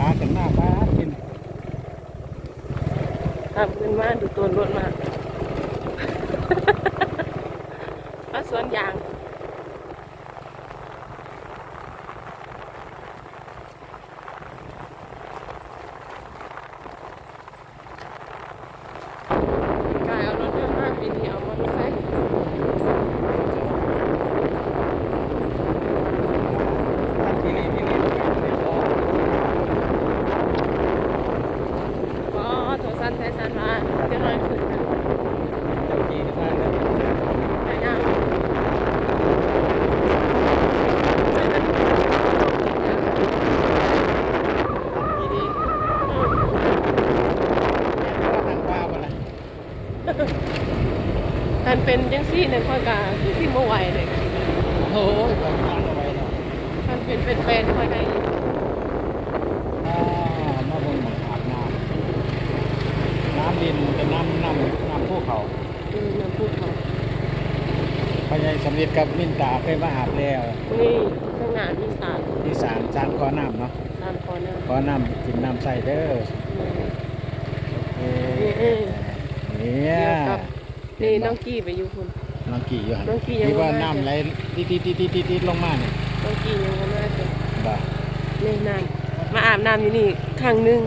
ພາກັນມາ ປາດ ກິນ ຂັບຂຶ້ນມາ ດູໂຕນລົດມາ ມາສວນຢາງ. ກາຍເອົາລົດຍົນມາ ປີນີ້ເອົາມໍເຕີໄຊ. ບໍ່ ໂທສັນໄທສັນວ່າ ຈັກໜ້ອຍຂຶ້ນນະ. ເຈົ້າຂີ່ຂຶ້ນມາເດີ ໄປນຳ. ຄັນເປັນຈັ່ງຊີ້ນີ້ ຂ້ອຍກະຄືຊິບໍ່ໄຫວເດ. ໂອ້ຍ ຂ້ອຍກະບໍ່ໄຫວດອກ. ຄັນເປັນແປນໆ ຂ້ອຍໄດ້ຢູ່. ອ່າ ມາເບິ່ງໝ່ອງອາບນ້ຳ ນ້ຳດິນ ເປັນນ້ຳ ນ້ຳ ນ້ຳພູເຂົາ. ອືມ ນ້ຳພູເຂົາ. ພໍ່ໃຫຍ່ສຳລິດກັບມິນຕາເຄີຍມາອາບແລ້ວ. ນີ້ ຂ້າງໜ້າມີສານ ມີສານ ສານຂໍນ້ຳເນາະ. ສານຂໍນ້ຳ ຂໍນ້ຳກິນນ້ຳໃຊ້ເດີ. ແມ່ນ. ໂອເຄ ນີ້ ເອີ ນີ້ ນີ້ນ້ອງກີ້ໄປຢູ່ພຸ້ນ. ນ້ອງກີ້ຢູ່ຫັ້ນ ນ້ອງກີ້ຍັງບໍ່ມາ. ນີ້ວ່ານ້ຳໄຫຼຕິດໆໆໆລົງມານີ້. ນ້ອງກີ້ຍັງບໍ່ມາເທື່ອ. ບໍ່ ນີ້ນ້ຳ ມາອາບນ້ຳຢູ່ນີ້ຄັ້ງໜຶ່ງ.